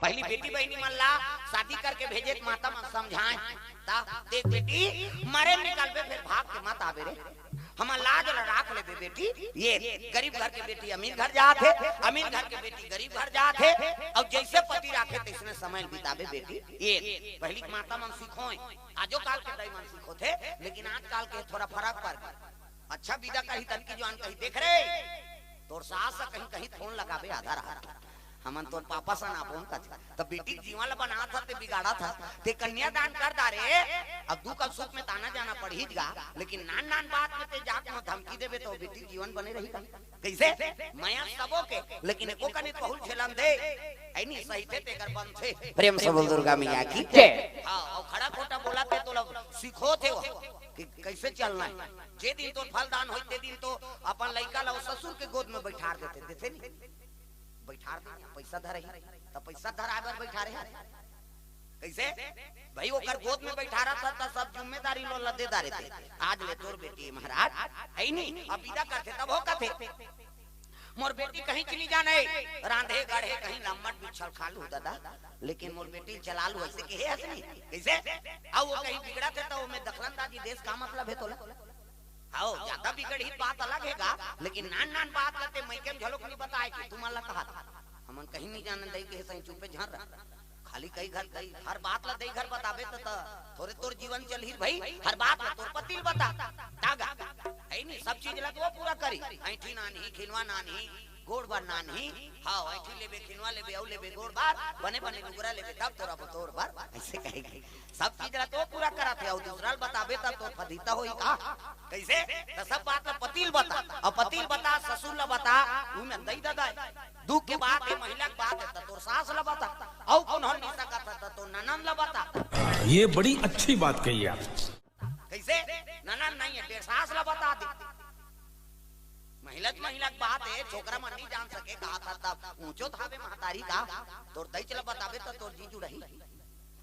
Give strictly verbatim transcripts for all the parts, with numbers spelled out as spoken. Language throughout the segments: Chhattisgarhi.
पहली बेटी बहिनी मन ला शादी करके भेजे त माता मन समझाए, ता देख बेटी, मरे निकलबे, फिर भाग के मत आबे रे। हमर लाज ला राख लेबे बेटी। ये गरीब घर के बेटी अमीर घर जात हे, अमीर घर के बेटी गरीब घर जात हे, अउ जैसे पति राखे तैसने समय बिताबे बेटी। ये पहली माता मन सिखोए, आजो काल के दाई मन सिखोथे, लेकिन आजकाल के थोड़ा फरक पर। अच्छा विदा कही तन की जुआन कही, देख रे, तोर सास ह कहीं कहीं फोन लगाबे आधा रात। हमन तोर पापा सन आबोन कथे। त बेटी के जीवन ल बनात हस ते बिगाड़त हस। ते कन्यादान कर डारे, अब दुख अउ सुख में त आना जाना पड़ही गा, लेकिन नान नान बात में ते जाके मोला धमकी देबे त बेटी के जीवन बने रही का? कइसे? मया सबो के, लेकिन एको कनिक पहुल झेलन दे। ऐ नी सहिथे तेकर बनथे। प्रेम से बोल दुर्गा मैया की जय। हाँ, अउ खड़ा खोटा बोलथे तोला सिखोथे वो कि कइसे चलना हे। जे दिन तोर फलदान होही ते दिन तो अपन लइका ला वो ससुर के गोद में बइठार देथे, देथे नी? बइठार दे, पइसा धरही, त पइसा धराए बर बइठारे हे। कइसे? भई ओकर गोद में बइठारत हस त सब जिम्मेदारी ल ओला दे डारे थे। आज ले तोर बेटी महाराज, ऐ नी, अब विदा करथे तब हो कथे। मोर बेटी कहीं च नी जाने, रांधे गढ़े कहीं लम्मट बिछल खा लू दादा, लेकिन मोर बेटी चला लू अइसे कहे हस नी। कइसे? अउ वो कहीं बिगड़त हे त ओमे दखलंदाजी देस का मतलब हे तोला? हव, जादा बिगड़ही त बात अलग हे गा, लेकिन नान नान बात ला ते मइके में घलोक नी बताए के तुमन ला कहत। हमन कहीं नी जानन दई के सही चुपे झन रह। खाली कई घर, कई हर बात ला दई घर बताबे त, त थोरे तोर जीवन चलही भई। हर बात ला तोर पति ल बता। तागा, ऐ नी, सब चीज ला तो वो पूरा करी। ऐंठी नानही, खिनवा नानही, गोड़ बर नानही। हाँ, ऐंठी लेबे, खिनवा लेबे, अउ लेबे गोड़ बर, बने बने लुगरा लेबे, तब तोर अब तोर बर। अइसे कहेगी। सब चीज ला तो वो पूरा करत हे, अउ दूसरा ल बताबे त तोर फदीता होही का? कइसे? त सब बात ला पति ल बता, अउ पति ल बता, ससुर ला बता, उमे दई ददा हे। दुख के बात हे, महिला के बात हे, त तोर सास ला बता, अउ कोनो ह नी सकत हे, त तोर ननंद ला बता। ये बड़ी अच्छी बात कही आप। कइसे? ननंद नहीं हे, तेर सास ला बता दे। महिला त महिला के बात हे, छोकरा मन नी जान सके, कहा था तब ऊंचो थावे महतारी का, तोर दईच ला बताबे त तोर जी जुड़ही।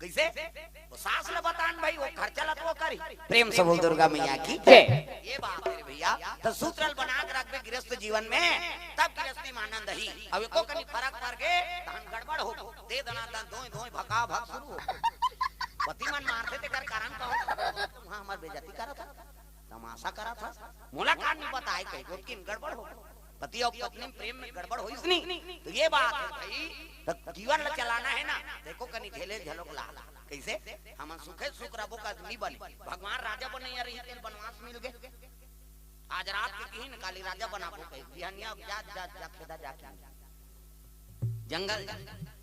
कइसे? वो सास ला बतान भई, वो खर्चा ला तो वो करी। प्रेम से बोल दुर्गा मैया की जय। ये बात हे रे भइया, त सूत्र ल बना के रखबे गृहस्थ जीवन में, तब गृहस्थी में आनंद ही। अब एको कनी फरक पर गे, तहन गड़बड़ हो, दे दना दन, दोय दोय, भका भक शुरू हो। पति मन मारथे तेकर कारण का हो? वहाँ हमर बेइज्जती करत हे, तमाशा करत हे, मोला का नी बताए कही, गोतकिन गड़बड़ हो। पति अउ पत्नी में प्रेम में गड़बड़ होइस नी, त ये बात हे भई, त जीवन ला चलाना हे ना, त एको कनी झेले झलोक ला। कइसे? हमन सुखे सुख रबो का नी बने। भगवान राजा बनइया रही, तेल बनवास मिल गे। आज रात के किहिन काली राजा बनाबो कही, बिहनिया जा, जा, जा, खेदा जा के। जंगल,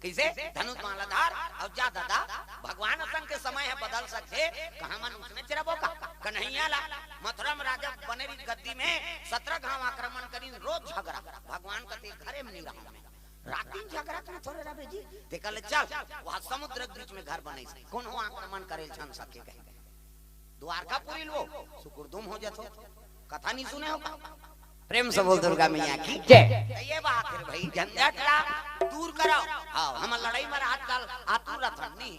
कइसे? धनुष माला धार अउ जा ददा, भगवान संग के समय हे बदल सकथे, कहाँ मन उसने चरबो का? कन्हैया ला, मथुरा में राजा बने रही गद्दी में, सतरा घांव आक्रमण करिन, रोज झगरा, भगवान कथे घरे में नी रहा मैं। रात दिन झगरा में थोरे रहे जी, तेकर ले चल, वहाँ समुद्र के बीच में घर बनइस, कोनो आक्रमण करे झन सके कहे। द्वारकापुरी ल वो सुकुरदुम हो जाथो। कथा नी सुने हो का? प्रेम से बोल दुर्गा मैया की जय। त ये बात हे भई, झंझट ला दूर करो। हाँ, हमन लड़ई में आजकल आतुर रथन नी।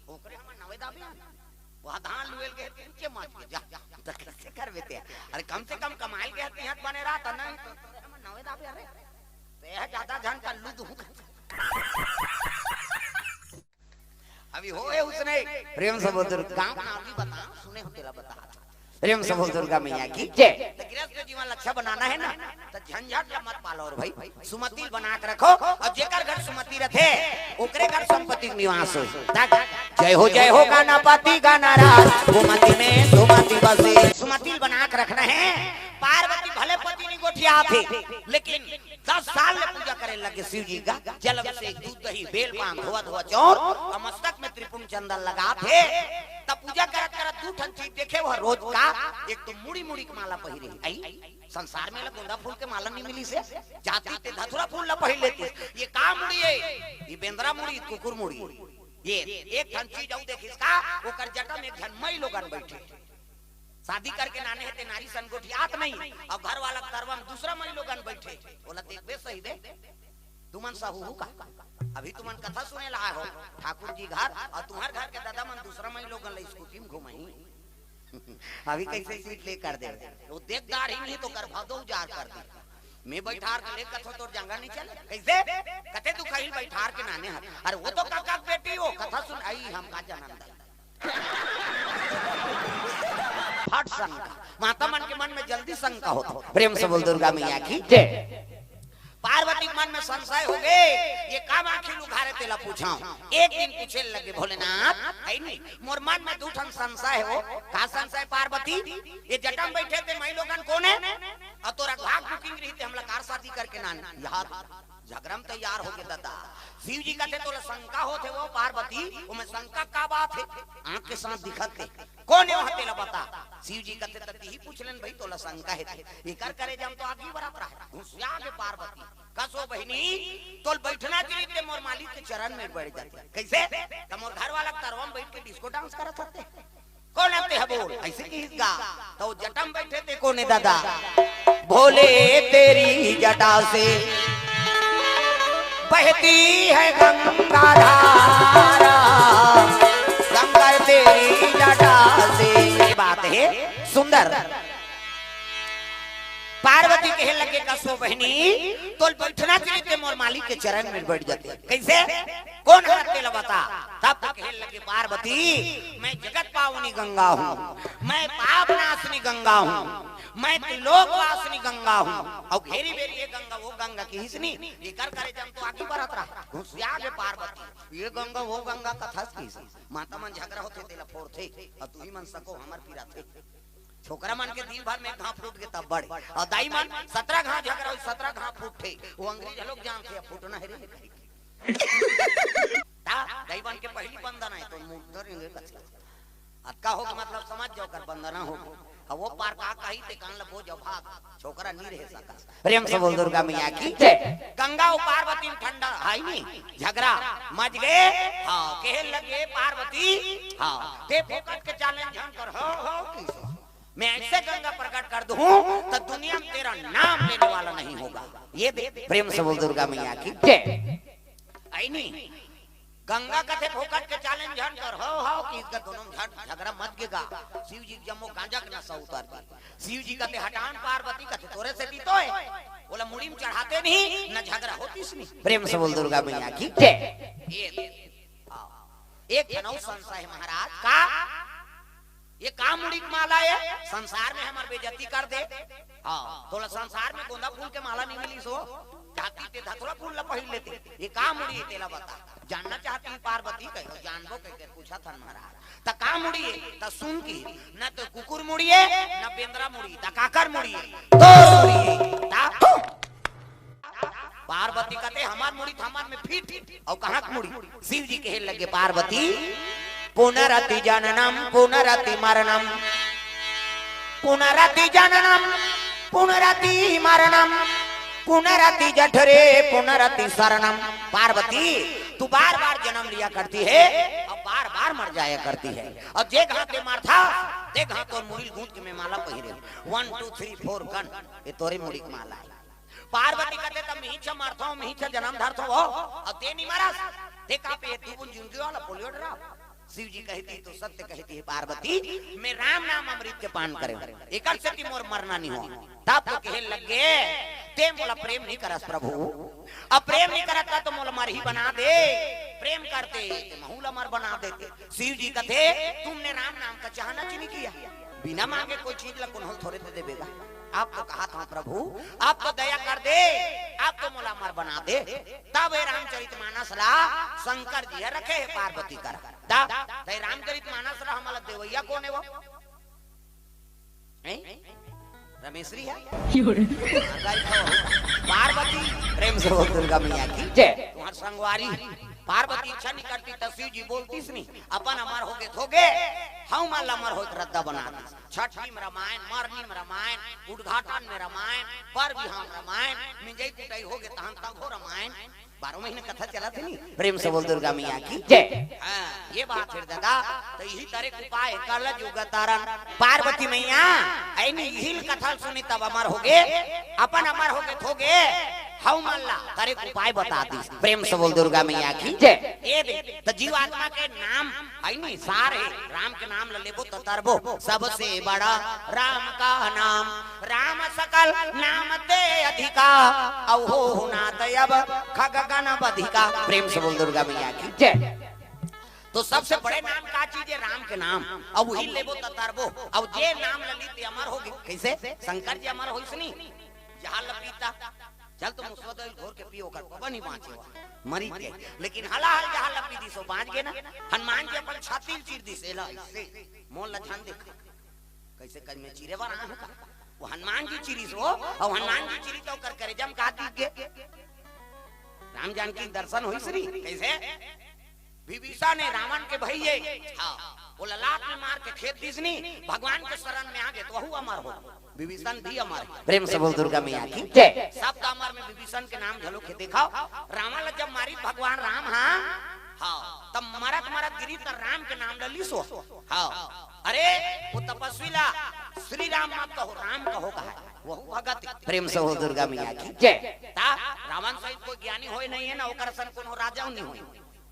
ओकरे हमन नवे दाबे आन। वहाँ धान लुएल गे, तुमचे मार के जा। त कइसे करबे ते? अरे कम से कम कमाइल गे, तिहत बने रहा त नहीं। त हमन नवे दाबे, अरे। ते ह जादा झन कर लू दूँ। अभी होए उसने। प्रेम से बोल दुर्गा, गाँव नाम नी बता, सुने हो तेला बता। प्रेम से बोल दुर्गा मैया की जय। त गृहस्थ जीवन ल अच्छा बनाना हे ना, त झंझट ला मत पालो रे भई, सुमति ल बना के रखो, अउ जेकर घर सुमति रथे, ओकरे घर संपत्ति के निवास होय। तक जय हो, जय हो गणपति गणराज, सुमति में सुमति बसे। सुमति ल बना के रखना हे, पार्वती भले पति नी गोठियाथे, लेकिन दस साल ले पूजा करे लगे शिव जी का, जल अभिषेक, दूध दही, बेल पान, धोवा धोवा चाउर, अउ मस्तक में त्रिपुंड चंदन लगाथे। तब पूजा करत करत दू ठन चीज देखे वो रोज का, एक तो मुड़ी मुड़ी के माला पहिरे हे। अई, संसार में ला गोंदा फूल के माला नी मिलिस हे, जाती ते धतुरा फूल ला पहिर लेतिस। ये का मुड़ी हे? ये बेंदरा मुड़ी, कुकुर मुड़ी। ये एक ठन चीज अउ देखिस का, ओकर जटा में एक झन मई लोगन बइठे। शादी करके नाने हे ते नारी सन गोठियात नहीं, अउ घर वाला के तरवा में दूसरा मई लोगन बइठे, ओला देखबे सही दे। तुमन सहू का? अभी तुमन कथा सुने ला आए हो, ठाकुर जी घर, अउ तुम्हर घर के ददा मन दूसरा मई लोगन ला स्कूटी में घुमाही। अभी कइसे सीट ले कर दे, वो देख डारही नहीं तो कर भादो उजार कर दे। मैं बइठार के ले कथो तोर जंगा नहीं चले। कइसे? कथे तू खइल बइठार के नाने हर। अरे वो तो काका के बेटी हो, कथा सुन आई हम का जानन दाई। फट शंका। माता मन के मन में जल्दी शंका होत हो। प्रेम से बोल दुर्गा मैया की जय। पार्वती के मन में संशय हो गे, ये काम आखिर उघारे तेला पूछाऊं। एक दिन पूछे लगे भोलेनाथ, है नी, मोर मन में दू ठन संशय हो। का संशय पार्वती? ये जटा में बइठे ते मई लोगन कोन हे? अउ तोर अघवा के booking रही ते हमला कार शादी करके नान। यहाँ झगरा में तैयार हो गे दादा। शिव जी कथे तोला शंका होत हे वो पार्वती, ओमे शंका का बात हे? आंख के साथ दिखत हे। कोन हे वहां तेला बता। शिव जी कथे त तिही पूछ लेन भाई तोला शंका हे ते। एकर करे जम तो आगी बरत रहा। घुसिया गे पार्वती। कस ओ बहिनी, तोल बइठना चाहिए ते मोर मालिक के चरण में बइठ जाते। कइसे? त मोर घर वाला तरवा में बइठ के disco dance करत हते। कोन आते है बोल? अइसे किहिस गा। त वो जटा में बइठे ते कोन हे दादा? भोले तेरी जटा से बहती है गंगा धारा, शंकर तेरी जटा से। ये बात हे सुंदर। पार्वती कहे लगे, "कस ओ बहिनी, तोल बइठना चाहिए ते मोर मालिक के चरण में बइठ जाते।" कइसे? कोन हे तेला बता। तब तो कहे लगे पार्वती, "मैं जगत पावनी गंगा हूँ, मैं पाप नाशनी गंगा हूँ, मैं त्रिलोक वासनी गंगा हूँ, अउ घेरी बेरी ये गंगा वो गंगा किहिस नी, एकर करे जम तो आगी बरत रहा।" घुसिया गे पार्वती, ये गंगा वो गंगा कथस किहिस। माता मन झगरा होथे तेला फोड़थे, अउ तुही मन सको हमर पिराथे। छोकरा मन के दिन भर में घाव फूट के तब बड़े। अउ दाई मन सतरा घाव झगरा होई, सतरा घाव फूटथे। वो अंग्रेज लोग जानथे, फूटना हे रे। ता दाई मन के पहली बंदना हे, तो मुंह धरेंगे कचरा। अतका हो के मतलब समझ जाओ कर बंदना हो। अब वो पार का कही ते कान ल बो जाओ भाग। छोकरा नी रहे सकस। प्रेम से बोल दुर्गा मैया की जय। गंगा अउ पार्वती में ठंडा हाई नी, झगरा मच गे। हाँ, कहे लगे पार्वती, हाँ, ते फोकट के challenge झन कर, हो, हो, किसे? मैं ऐसे गंगा प्रकट कर दूं तो दुनिया में तेरा नाम लेने वाला नहीं होगा। ये दे, प्रेम से बोल दुर्गा मैया की जय। आई नी, गंगा कथे फोकट के challenge झन कर, हो, हो, किस का दोनों झट झगरा मच गे गा। शिव जी के जम्मो गांजा के नशा उतार दे। शिव जी कथे हटान पार्वती कथे तोरे से दी तो है। बोला मुड़ी में चढ़ाते नहीं, न झगरा होतिस नी। प्रेम से बोल दुर्गा मैया की जय। ये दे। हाँ। एक ठन अउ संशय हे महाराज, का? ये का मुड़ी के माला हे? संसार में हमर बेइज्जती कर दे। हाँ, तोला संसार में गोंदा फूल के माला नहीं मिलिस हो, जाती ते धतुरा फूल ला पहिर लेते। ये का मुड़ी हे तेला बता। जानना चाहती हूँ पार्वती कहे, जानबो कह के पूछा था महाराज। त का मुड़ी हे? त सुन की, न तो कुकुर मुड़ी हे, न बेंदरा मुड़ी, त काकर मुड़ी हे? तोर मुड़ी हे। ता पार्वती कथे, "हमार मुड़ी त हमार में फिट, अउ कहाँ के मुड़ी?" शिव जी कहे लगे, "पार्वती, पुनरति जननम, पुनरति मरणम, पुनरति जननम, पुनरति मरणम, पुनरति जठरे, पुनरति शरणम।" पार्वती, तू बार-बार जन्म लिया करती है अउ बार-बार मर जाया करती है, अउ जे घाव ते मरथा, ते घाव तोर मुड़ी ल गूंथ के मैं माला पहिरे। One, two, three, four, gun, ये तोरे मुड़ी के माला हे। पार्वती कथे, "त मिहिच मरथो, मिहिच जनम धरथो हो, अउ ते नी मरस, ते का पे तू बुन जिंदगी वाला पोलियो डरा?" शिव जी कहती, "तो सत्य कहती है पार्वती, मैं राम नाम अमृत के पान करे हूँ, एकर सेती मोर मरना नी हो।" तब तो कहे लगे, "ते मोला प्रेम नी करस प्रभु, अब प्रेम नी करत त तो मोला मरही बना दे, प्रेम करते ते महू ला मर बना देते।" शिव जी कथे, "तुमने राम नाम का चाहना च नी किया, बिना मांगे कोई चीज ला कोनो ल थोरे दे देबे गा।" अब तो कहा था प्रभु, अब तो दया कर दे, अब तो मोला मर बना दे। तब ये रामचरित मानस ला शंकर जी ह रखे हे पार्वती कर। तब तय रामचरित मानस ला हमला देवैया कोन हे वो? हैं? रमेश्वरी हे? पार्वती, प्रेम से बोल दुर्गा मैया की जय। तुम्हार संगवारी पार्वती इच्छा नहीं करती त शिव जी बोलतीस नी, अपन अमर होगे त होगे, हम अमर होत रद्दा बना दीस। छठी में रामायण, मरनी में रामायण, उद्घाटन में रामायण, पर बिहाव में रामायण, मिंजई कुटई होगे तहन तब हो रामायण। बारह महीने कथा चलत हे नी। प्रेम से बोल दुर्गा मैया की जय। हाँ, ये बात हे दादा, त इही तरे उपाय कल जुग तारण। पार्वती मैया, ऐनी इही ल कथा सुनी तब अमर होगे, अपन अमर होगे त होगे, हव मन ला, तरे एक उपाय बता दिस। प्रेम से बोल दुर्गा मैया की जय। ए दे, त जीवात्मा के नाम है नी, सार है, राम के नाम ल लेबो त तरबो। सबसे बड़ा राम का नाम, राम सकल नाम ते अधिका, अहो नाथ अब खग गण बधिका। प्रेम से बोल दुर्गा मैया की जय। तो सबसे बड़े नाम का चीज है? राम के नाम। अब वही लेबो त तरबो। अब जे नाम ल ली ते अमर होगे। कैसे? शंकर जी अमर होइस नी, जहर ल पीता, चल तो मुसवा दवाई घोर के पी, ओकर पवन ही बाँचे, मरी गे। लेकिन हलाहल जहर ल पी दिस, ओ बाँच गे ना। हनुमान जी अपन छाती ल चीर दिस, एला ऐसे, मोर ल झन देखा। कैसे कज में चीरे बर आए हँव का? वो हनुमान जी चीरिस हो, अउ हनुमान जी चीरिस त ओकर करेजा म का दिख गे? राम जानकी दर्शन होइस री। कैसे? विभीषण हे रावण के भइये। हाँ, वो ललाट में मार के खेद दिस नी, भगवान के शरण में आगे त वहू अमर हो। विभीषण भी अमर है। प्रेम से बोल दुर्गा मैया की जय। शब्द अमर में विभीषण के नाम घलो के देखव। रावण ल जब मारिस भगवान राम, हाँ, हाँ, तब मरत मरत गिरिस त राम के नाम ल लिस हो। हाँ, अरे वो तपस्वी ला श्री राम मत कहो, राम कहो कहा, वहू भगत। प्रेम से बोल दुर्गा मैया की जय। त रावण सहित कोई ज्ञानी होय नहीं है ना, ओकर सन कोनो राजा नहीं होय,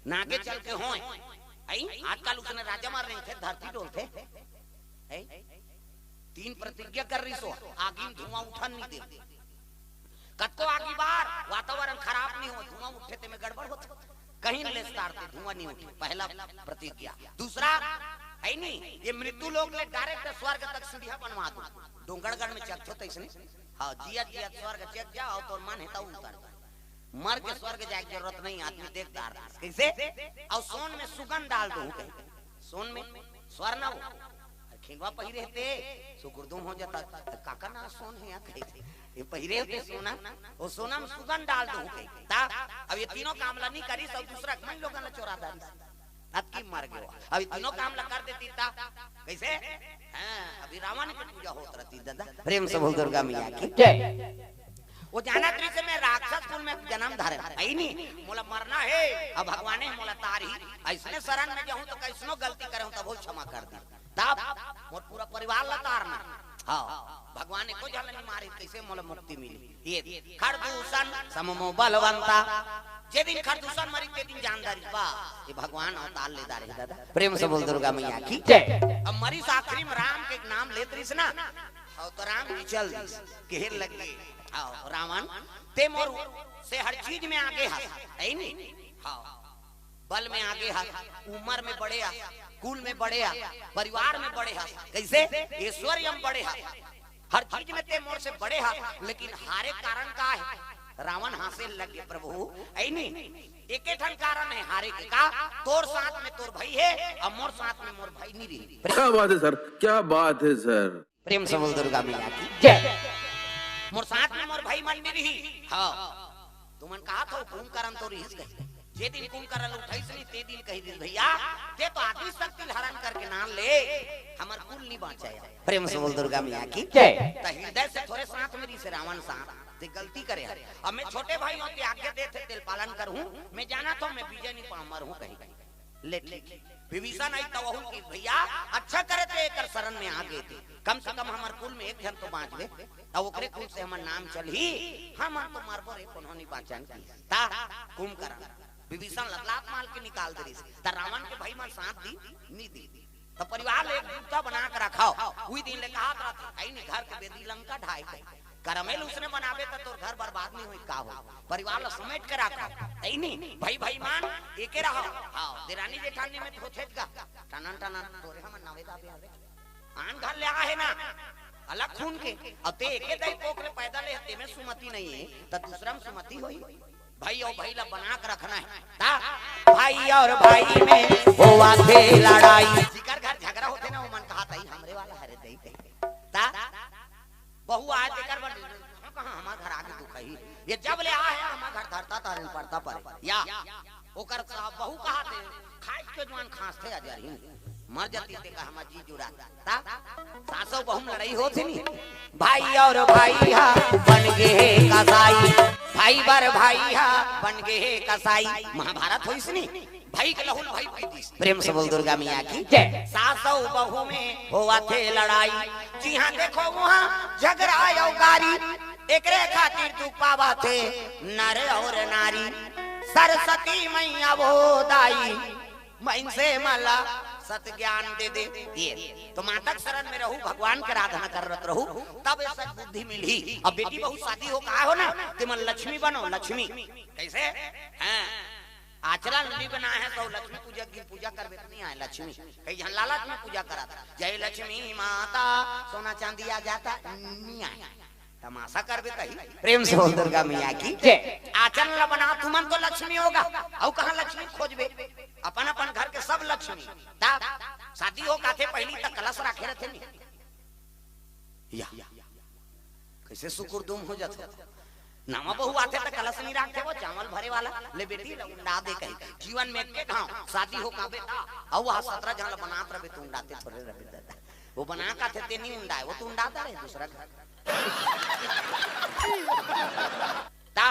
ना आगे चल के होय। आई, आजकल उसने राजा मार नहीं थे, धरती डोलथे। आई, तीन प्रतिज्ञा कर रिहिस हो, आगी में धुआं उठन नहीं दे। कतको आगी बार, वातावरण खराब नहीं हो, धुआं उठे ते में गड़बड़ होथे। कहीं ले तार ते धुआं नहीं उठे, पहला प्रतिज्ञा। दूसरा, है नी, ये मृत्यु लोक ले direct स्वर्ग तक सीढ़िया बनवा दो। डोंगरगढ़ में चढ़थो तइसने। हाँ, जियत जियत स्वर्ग चढ़ जाव, तोर मन हे त उतर जा। मर के स्वर्ग जाए के जरूरत नहीं, आदमी देख डार। कैसे? अउ सोन में सुगंध डाल दो, कहे। सोन में, स्वर्ण हो, अरे खिंडवा पहिरे ते सुकुरदुम हो जाता। अरे काका ना सोन है या कहे थे, ये पहिरे होते सोना, वो सोना में सुगंध डाल दो कहे। ता, अब ये तीनों काम ला नहीं करिस, सब दूसरा मन लोगन ला चोरा डारिस। अब की मर गयो, अब ये तीनों काम ला कर देती ता, कैसे? हाँ, अभी रावण की पूजा होत रहती दादा। प्रेम से बोल दुर्गा मैया की जय। वो जानत रहिस हे मैं राक्षस कुल में जन्म धारे, आई नहीं, मोला मरना है, अब भगवान हे मोला तारही, ऐसने शरण में जाहूं त कैसनो गलती करे हूं तब वो क्षमा कर दी। तब मोर पूरा परिवार ला तारना। हाँ, भगवान एको झन ल नहीं मारे, कैसे मोला मुक्ति मिली? ये खरदूषण सममो बलवंता, जे दिन खरदूषण मरिस ते दिन जान डारिस बा, ये भगवान अवतार ले डारे दादा। प्रेम से बोल दुर्गा मैया की जय। अब मरिस आखिरी में राम के नाम लेत रहिस ना, हाँ, त राम जी चल दिस, कहे लगे, हाँ, रावण, ते मोर से हर चीज में आगे हस, है नी? हाँ, बल में आगे हस, उमर में बड़े हस, कुल में बड़े हस, परिवार में बड़े हस, कैसे? ऐश्वर्य में बड़े हस, हर चीज में ते मोर से बड़े हस, लेकिन हारे कारण का है? रावण हाँसे लगे, प्रभु, है नी? एके ठन कारण है हारे के का, तोर साथ में तोर भाई है, अउ मोर साथ में मोर भाई नहीं रही। क्या बात है सर, क्या बात है सर। प्रेम से बोल दुर्गा मैया की जय। मोर साथ में मोर भाई मन नहीं रही। हाँ, तुमन कहा थो कुंभकर्ण तो रहिस कहे। जे दिन कुंभकर्ण उठाइस नहीं, ते दिन कही दिस, भैया, ते तो आदि शक्ति हरण करके नाम ले, हमर कुल नहीं बाँचा यार। प्रेम से बोल दुर्गा मैया की जय। त हृदय से थोरे साथ में रहिस रावण साथ, ते गलती करे हस। अब मैं छोटे भाई हूँ, ते आज्ञा देथे, तेल पालन करहूँ, मैं जानत हूँ, मैं विजय नहीं पाऊँ, मरहूँ कहीं। ले ठीक है। विभीषण आई त वहू कि भैया, अच्छा करे ते एकर शरण में आ गे ते, कम से कम हमर कुल में एक झन तो बाँचबे, त ओकरे कुल से हमर नाम चलही, हमन तो मरबो रे, कोनो नहीं बाँचन की। ता कुंभकर्ण विभीषण ल लात मार के निकाल दे रहिस, त रावण के भाई मन साथ दी, नहीं दी। त परिवार ले एकजुटता बना के रखव। उही दिन ले कहत रहिथे, "कहीं नहीं घर के बेदी लंका ढाई दे।" करमेल उसने बनाबे त तोर घर बर्बाद नहीं होई का हो? परिवार ला समेट के रखव। तई नहीं, भाई भाई मन एके रहव। हाँ, देरानी जेठानी में तो होथे गा। टनन टनन तोरे हमन नवे दाबे आवे। आन घर ले आहे ना, अलग खून के। अब ते एके दई कोख ले पैदा ले, ते में सुमति नहीं है, त दूसरा में सुमति होई। भाई अउ भाई ला बना के रखना है। ता भाई अउ भाई में होवा थे लड़ाई। जिकर घर झगड़ा होथे ना, ओमन कहा, "तई हमरे वाला हरे दई।" ता बहू आए तेकर बर, "कहाँ, कहाँ हमार घर आगे दुख है?" ये जब ले आ है, हमार घर धरता तारे पड़ता परे। या ओकर सा-, बहू कहा थे, "खाए के जुआन खांस थे अजर ही।" मर जाती ते का हमार जी जुड़ा। ता सासो बहू में लड़ाई होत ही नहीं। भाई अउ भाई हा बन गे हे कसाई, भाई बर भाई हा बन गे हे कसाई। महाभारत होइस नी, भाई के लहू ल भाई पी दिस। प्रेम से बोल दुर्गा मैया की जय। सासो बहू में होवा थे लड़ाई, जिहाँ देखो वहाँ झगड़ा अउ गारी। एकरे खातिर दुख पावत हे नर और नारी। सरस्वती मैया वो दाई, मनसे मन ला सत ज्ञान दे दे। ये तो माता के शरण में रहू, भगवान के आराधना करत रहू, तब ये सद्बुद्धि मिलही। अब बेटी बहू शादी हो का हो ना, ते मन लक्ष्मी बनो, लक्ष्मी। कैसे? हाँ, आचरण नहीं बना है तो लक्ष्मी पूजा की पूजा करबे तो नहीं आए लक्ष्मी। कई झन लालच में पूजा करत, जय लक्ष्मी माता, सोना चांदी आ जाता, नहीं आए। तमाशा करबे तही। प्रेम से बोल दुर्गा मैया की जय। आचरण ला बना, तुमन तो लक्ष्मी होगा, अउ कहाँ लक्ष्मी खोजबे? अपन अपन घर के सब लक्ष्मी। ता शादी हो काथे पहली तक कलश राखे रहते नहीं। या कैसे सुकुर दुम हो जाथे? नवा बहू आथे त कलश नहीं राखथे, वो चावल भरे वाला ले बेटी ल उंडा दे कही। जीवन में एके घाव शादी हो का बेटा, अउ वह सतरा झन ल बनात रहे तो उंडाते थोड़े रहे दादा। वो बना का थे ते नहीं उंडाए, वो तो उंडाता रहे दूसरा घर। ता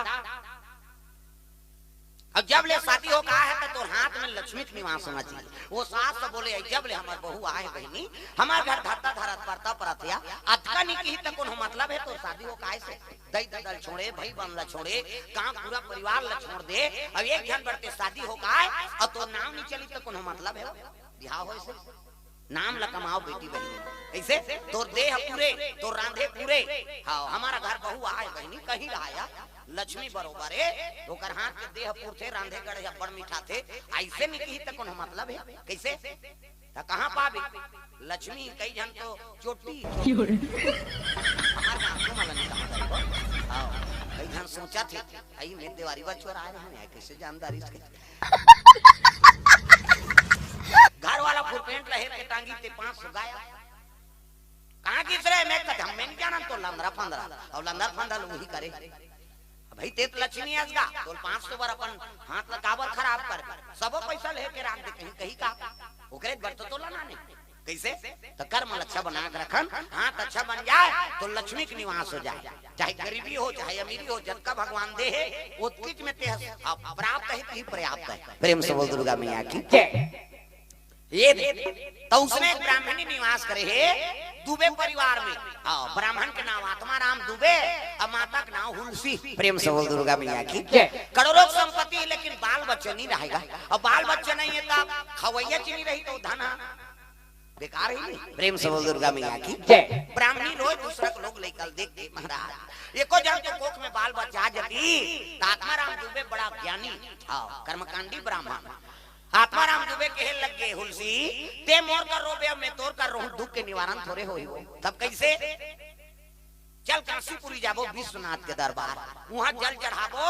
अब जब ले शादी हो का है तो तोर हाथ में लक्ष्मी के निवास होना चाहिए। वो सास तो बोले, "जब ले हमार बहू आए बहिनी, हमार घर धरता धरत परता परत या, अतका नहीं कही तो कोनो मतलब है तोर शादी हो का से? दई ददल छोड़े, भाई बहन ला छोड़े, गाँव पूरा परिवार ला छोड़ दे, अब एक झन बरते शादी हो का है, और तोर नाम नहीं चली तो कोनो मतलब है? बिहाव हो इसे?" नाम ला कमाओ बेटी बहिनी। कैसे? तोर देह पूरे, तोर रांधे पूरे। हाँ, हमारा घर बहू आए बहिनी, कहीं रहा या लक्ष्मी बरोबर है, ओकर हाथ के देह पुरथे, रांधे गढ़े अब्बड़ मिठाथे, ऐसे नहीं कही त कोनो मतलब है। कैसे? त कहाँ पाबे? लक्ष्मी कई झन तो चोटी, चोटी। हमार गाँव को मला नहीं समझ आई हो। हाँ, कई झन सोचा थे, आई मैं देवारी बा चोर आए रहे हैं, कैसे जानदारी इसके? घर वाला फुल पेंट लहेर के टांगी ते पांच सौ गाया। कहाँ गिस रहे? मैं कहा, "हम नहीं जानन तो लंदरा फंदरा।" और लंदरा फंदरा लोग ही करे। भाई, ते तो लक्ष्मी अस गा, तोल पांच सौ बार अपन हाथ ला काबर खराब कर? सबो पैसा लेके राख दे कहीं, कहीं का। ओकरे बर तो तोला ना नहीं। कैसे? तो कर्म अच्छा बना के रखन, हाथ अच्छा बन जाए तो लक्ष्मी के निवास हो जाए। चाहे गरीबी हो, चाहे अमीरी हो, जतका भगवान दे है, ओतकीच में ते ह-, अब प्राप्त है, कहीं पर्याप्त है। प्रेम से बोल दुर्गा मैया की जय। ये दे। तो उसने एक ब्राह्मणी निवास करे है दुबे परिवार में। हाँ, ब्राह्मण के नाम आत्माराम दुबे, और माता के नाम हुलसी। प्रेम से बोल दुर्गा मैया की जय। करोड़ों संपत्ति है, लेकिन बाल बच्चे नहीं रहेगा। और बाल बच्चे नहीं है, तब खवैया चीनी रही तो धन है। बेकार ही नहीं। प्रेम से बोल दुर्गा मैया की जय। ब्राह्मणी रोए दूसरा के लोग लेकर देख के महाराज, एको जन तो कोख में बाल बच्चा आ जाती, तो आत्माराम दुबे बड़ा ज्ञानी, हाँ, कर्मकांडी ब्राह्मण। आत्माराम दुबे कहे लग गए, "हुलसी, ते मोर कर रोबे, अब मैं तोर कर रोहूं, दुख के निवारण थोड़े होई हो।" तब कैसे? चल कांसीपुरी जाबो विश्वनाथ के दरबार, वहां जल चढ़ाबो,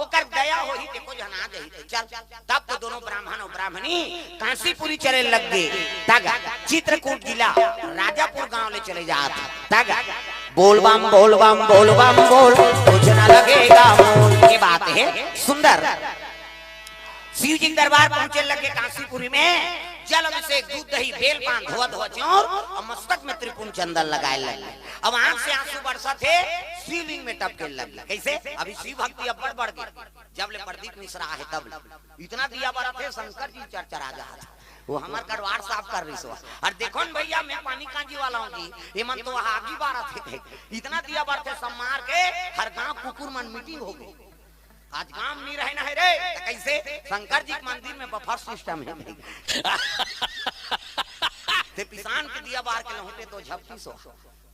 ओकर दया होही, देखो जना जही तो चल। तब तो दोनों ब्राह्मण और ब्राह्मणी कांसीपुरी चले लग गए। तग चित्रकूट जिला राजापुर गांव ले चले जात। तग बोल बम, बोल बम, बोल बम, बोल, कुछ ना लगेगा मोल। ये बात है सुंदर। शिव जी के दरबार पहुंचे लगे कांसीपुरी में, जल अभिषेक, दूध दही, बेल पान, धोआ धोआ चौर और मस्तक में त्रिपुंड चंदन लगाए लगे। अब आंख से आंसू बरसत हे, शिवलिंग में टपके लगे। कैसे? अभी शिव भक्ति अब्बड़ बढ़ गई। जब ले प्रदीप मिश्रा आहे तब ले। इतना दिया बरत हे, शंकर जी चरचरा जात। वो हमर कटवार साफ कर रही सो। और देखो न भैया, मैं पानी कांजी वाला हूँ जी, ये मन तो वहाँ आगी बारत हे। इतना दिया बरत हे, सब मार के हर गांव कुकुर मन मीटिंग हो गई। आज काम नहीं रहना है रे, तो कैसे? शंकर जी के मंदिर में बफर सिस्टम है भाई। ते पिसान के दिया बार के लहुटे तो झपटी सो।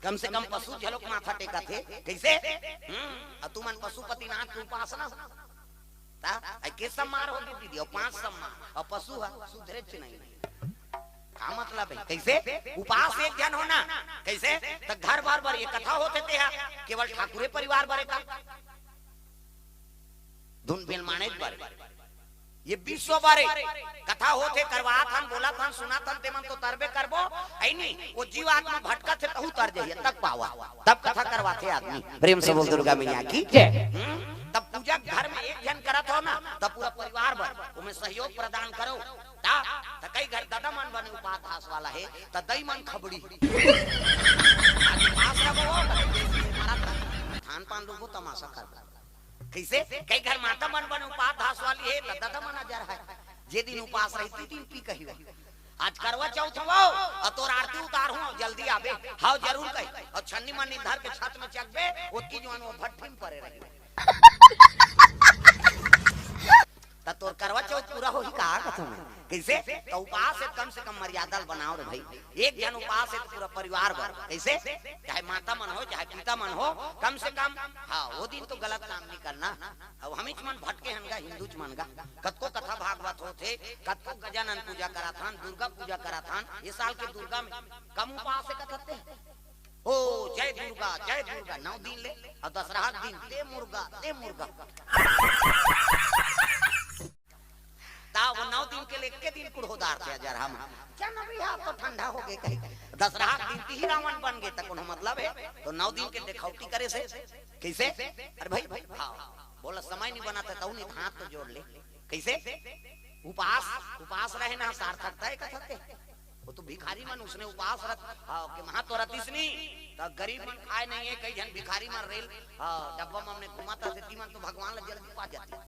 कम से कम पशु झलक माथा टेका थे। कैसे? हम्म, और तुमन पशुपतिनाथ के उपासना हो। ता, आई के सम्मार हो गई दीदी, और पांच सम्मार, और पशु है, सुधरे च नहीं। का मतलब है? कैसे? उपास एक जन होना। कैसे? तो घर भर बर ये कथा होते ते हा, केवल ठाकुरे परिवार बरे का। धुन बेल माने बर। ये विश्व बारे कथा होथे, करवात हन, बोलत हन, सुनत हन, तेमन तो तरबे करबो, ऐ नी, वो जीव आत्मा भटकत हे, तहू तर जइए, तक पावा, तब कथा करवाथे आदमी। प्रेम से बोल दुर्गा मैया की जय। हम्म? तब पूजा घर में एक जन करत हो ना, तब पूरा परिवार बर ओमे सहयोग प्रदान करो। ता, त कई घर ददा मन बने उपास धास वाला हे, त दई मन खबड़ी। आज उपास रहो, मरत रहो। थान पान लोगो तमाशा कर। कैसे? कई घर माता मन बने उपास धास वाली हे, त ददा मन अजर है। जे दिन उपास रही, ती दिन पी कही हो। आज करवा चौथ हवो, अउ तोर आरती उतारहूं, जल्दी आबे। हव, जरूर कही। अउ छन्नी मन्नी धर के छत में चघबे, ओतकी जुवार वो भट्ठी में परे रहिबे। त तोर करवा चौथ पूरा होही का कथों मैं? कइसे? त उपास हे, कम से कम मर्यादा ल बनाव रे भई। एक झन उपास हे त पूरा परिवार बर। कइसे? चाहे माता मन हो, चाहे पिता मन हो, कम से कम, हाँ, वो दिन तो गलत काम नहीं करना। अब हमीच मन भटके हन गा, हिंदूच मन गा। कतको कथा भागवत होथे, कतको गजानन पूजा कराथन, दुर्गा पूजा कराथन। ये साल के दुर्गा में कम उपास हे कथते। ओ, जय दुर्गा, जय दुर्गा, नौ दिन ले, अउ दसरहा के दिन, दे मुर्गा, दे मुर्गा। ता वो नौ दिन के ले एके दिन कुड़हो डारथे अजरहा म। क्या नबी हा, तो ठंडा हो गे कही। दसरहा के दिन तिही रावण बन गे, त कोनो मतलब हे? तो नौ दिन के देखौटी करे से। कइसे? अरे भई, हाँ, बोला समय नहीं बना था, तऊ नहीं हाथ तो जोड़ ले। कइसे? उपास, उपास रहे ना सार्थकता हे कथते। वो तो भिखारी मन उसने उपास रख, हाँ, के महा तो रतिस नहीं, त गरीब मन खाए नहीं हे, कई झन भिखारी मन रेल, हाँ, डब्बा में हमने घुमाता से, ती मन तो भगवान ला जल्दी पा जाती।